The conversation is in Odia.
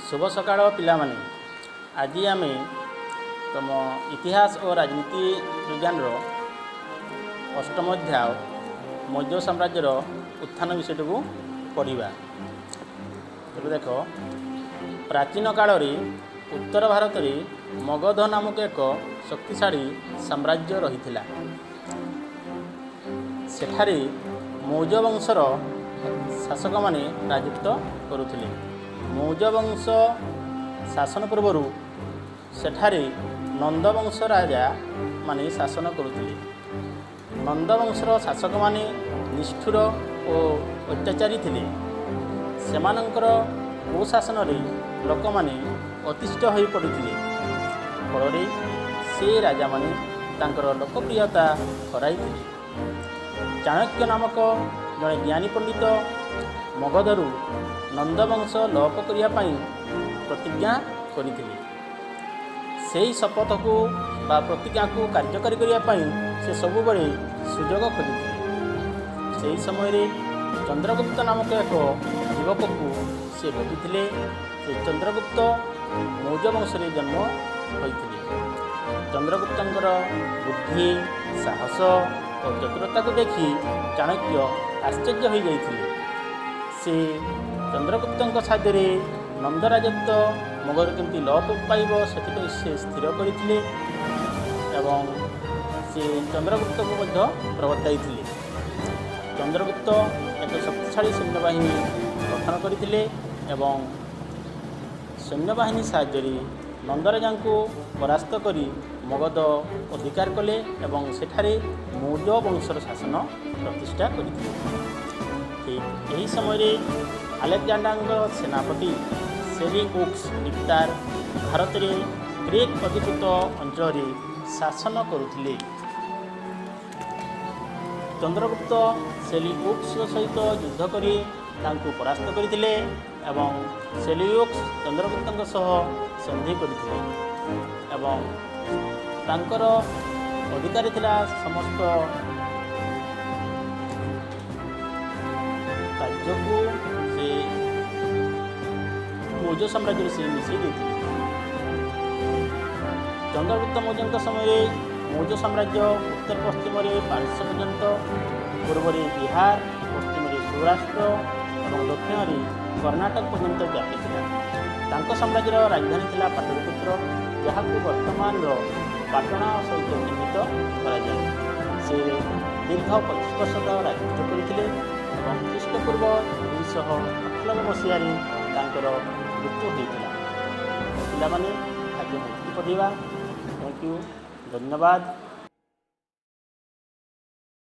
ଶୁଭ ସକାଳ ପିଲାମାନେ। ଆଜି ଆମେ ତୁମ ଇତିହାସ ଓ ରାଜନୀତି ବିଜ୍ଞାନର ଅଷ୍ଟମ ଅଧ୍ୟାୟ ମୌର୍ଯ୍ୟ ସାମ୍ରାଜ୍ୟର ଉତ୍ଥାନ ବିଷୟଟିକୁ ପଢ଼ିବା। ତେବେ ଦେଖ, ପ୍ରାଚୀନ କାଳରେ ଉତ୍ତର ଭାରତରେ ମଗଧ ନାମକ ଏକ ଶକ୍ତିଶାଳୀ ସାମ୍ରାଜ୍ୟ ରହିଥିଲା। ସେଠାରେ ମୌର୍ଯ୍ୟ ବଂଶର ଶାସକମାନେ ରାଜତ୍ୱ କରୁଥିଲେ। ମୌର୍ଯ୍ୟ ବଂଶ ଶାସନ ପୂର୍ବରୁ ସେଠାରେ ନନ୍ଦବଂଶ ରାଜାମାନେ ଶାସନ କରୁଥିଲେ। ନନ୍ଦବଂଶର ଶାସକମାନେ ନିଷ୍ଠୁର ଓ ଅତ୍ୟାଚାରୀ ଥିଲେ। ସେମାନଙ୍କର କୁଶାସନରେ ଲୋକମାନେ ଅତିଷ୍ଠ ହୋଇପଡ଼ିଥିଲେ। ଫଳରେ ସେ ରାଜାମାନେ ତାଙ୍କର ଲୋକପ୍ରିୟତା ହରାଇଥିଲେ। ଚାଣକ୍ୟ ନାମକ ଜଣେ ଜ୍ଞାନୀ ପଣ୍ଡିତ ମଗଧରୁ ନନ୍ଦବଂଶ ଲୋପ କରିବା ପାଇଁ ପ୍ରତିଜ୍ଞା କରିଥିଲେ। ସେହି ଶପଥକୁ ବା ପ୍ରତିଜ୍ଞାକୁ କାର୍ଯ୍ୟକାରୀ କରିବା ପାଇଁ ସେ ସବୁବେଳେ ସୁଯୋଗ ଖୋଜୁଥିଲେ। ସେହି ସମୟରେ ଚନ୍ଦ୍ରଗୁପ୍ତ ନାମକ ଏକ ଯୁବକକୁ ସେ ଭେଟିଥିଲେ। ସେ ଚନ୍ଦ୍ରଗୁପ୍ତ ମୌର୍ଯ୍ୟ ବଂଶରେ ଜନ୍ମ ହୋଇଥିଲେ। ଚନ୍ଦ୍ରଗୁପ୍ତଙ୍କର ବୁଦ୍ଧି, ସାହସ ଓ ଚତୁରତାକୁ ଦେଖି ଚାଣକ୍ୟ ଆଶ୍ଚର୍ଯ୍ୟ ହୋଇଯାଇଥିଲେ। ସେ ଚନ୍ଦ୍ରଗୁପ୍ତଙ୍କ ସାହାଯ୍ୟରେ ନନ୍ଦ ରାଜତ୍ୱ ମଗଧରୁ କେମିତି ଲୋପ ପାଇବ, ସେଥିପାଇଁ ସେ ସ୍ଥିର କରିଥିଲେ ଏବଂ ସେ ଚନ୍ଦ୍ରଗୁପ୍ତକୁ ମଧ୍ୟ ପ୍ରବର୍ତ୍ତାଇଥିଲେ। ଚନ୍ଦ୍ରଗୁପ୍ତ ଏକ ଶକ୍ତିଶାଳୀ ସୈନ୍ୟବାହିନୀ ଗଠନ କରିଥିଲେ ଏବଂ ସୈନ୍ୟବାହିନୀ ସାହାଯ୍ୟରେ ନନ୍ଦରାଜାଙ୍କୁ ପରାସ୍ତ କରି ମଗଧ ଅଧିକାର କଲେ ଏବଂ ସେଠାରେ ମୌର୍ଯ୍ୟ ବଂଶର ଶାସନ ପ୍ରତିଷ୍ଠା କରିଥିଲେ। ଠିକ୍ ଏହି ସମୟରେ ଆଲେକ୍ଜାଣ୍ଡାରଙ୍କ ସେନାପତି ସେଲିଉକସ୍ ନିପାତର ଭାରତରେ ଗ୍ରୀକ୍ ଅଧିକୃତ ଅଞ୍ଚଳରେ ଶାସନ କରୁଥିଲେ। ଚନ୍ଦ୍ରଗୁପ୍ତ ସେଲିଉକସ୍ ସହିତ ଯୁଦ୍ଧ କରି ତାଙ୍କୁ ପରାସ୍ତ କରିଥିଲେ ଏବଂ ସେଲିଉକସ୍ ଚନ୍ଦ୍ରଗୁପ୍ତଙ୍କ ସହ ସନ୍ଧି କରିଥିଲେ ଏବଂ ତାଙ୍କର ଅଧିକାରୀ ଥିଲା ସମସ୍ତ ରାଜ୍ୟକୁ ସେ ମୌର୍ଯ୍ୟ ସାମ୍ରାଜ୍ୟରେ ସେ ମିଶାଇ ଦେଇଥିଲେ। ଚନ୍ଦ୍ରଗୁପ୍ତ ମୌର୍ଯ୍ୟଙ୍କ ସମୟରେ ମୌର୍ଯ୍ୟ ସାମ୍ରାଜ୍ୟ ଉତ୍ତର ପଶ୍ଚିମରେ ପାରସ୍ୟ ପର୍ଯ୍ୟନ୍ତ, ପୂର୍ବରେ ବିହାର, ପଶ୍ଚିମରେ ସୌରାଷ୍ଟ୍ର ଏବଂ ଦକ୍ଷିଣରେ କର୍ଣ୍ଣାଟକ ପର୍ଯ୍ୟନ୍ତ ବ୍ୟାପିଥିଲା। ତାଙ୍କ ସାମ୍ରାଜ୍ୟର ରାଜଧାନୀ ଥିଲା ପାଟଳିପୁତ୍ର, ଯାହାକୁ ବର୍ତ୍ତମାନର ପାଟଣା ସହିତ ଚିହ୍ନିତ କରାଯାଏ। ସେ ଦୀର୍ଘ 25 ବର୍ଷ କାଳ ରାଜତ୍ୱ କରିଥିଲେ ଏବଂ ଖ୍ରୀଷ୍ଟପୂର୍ବ 298 ମସିହାରେ ତାଙ୍କର ମୃତ୍ୟୁ ହୋଇଥିଲା। ପିଲାମାନେ, ଆଜି ମୁଁ ଏତିକି ପଢ଼ିବା। Thank you, ଧନ୍ୟବାଦ।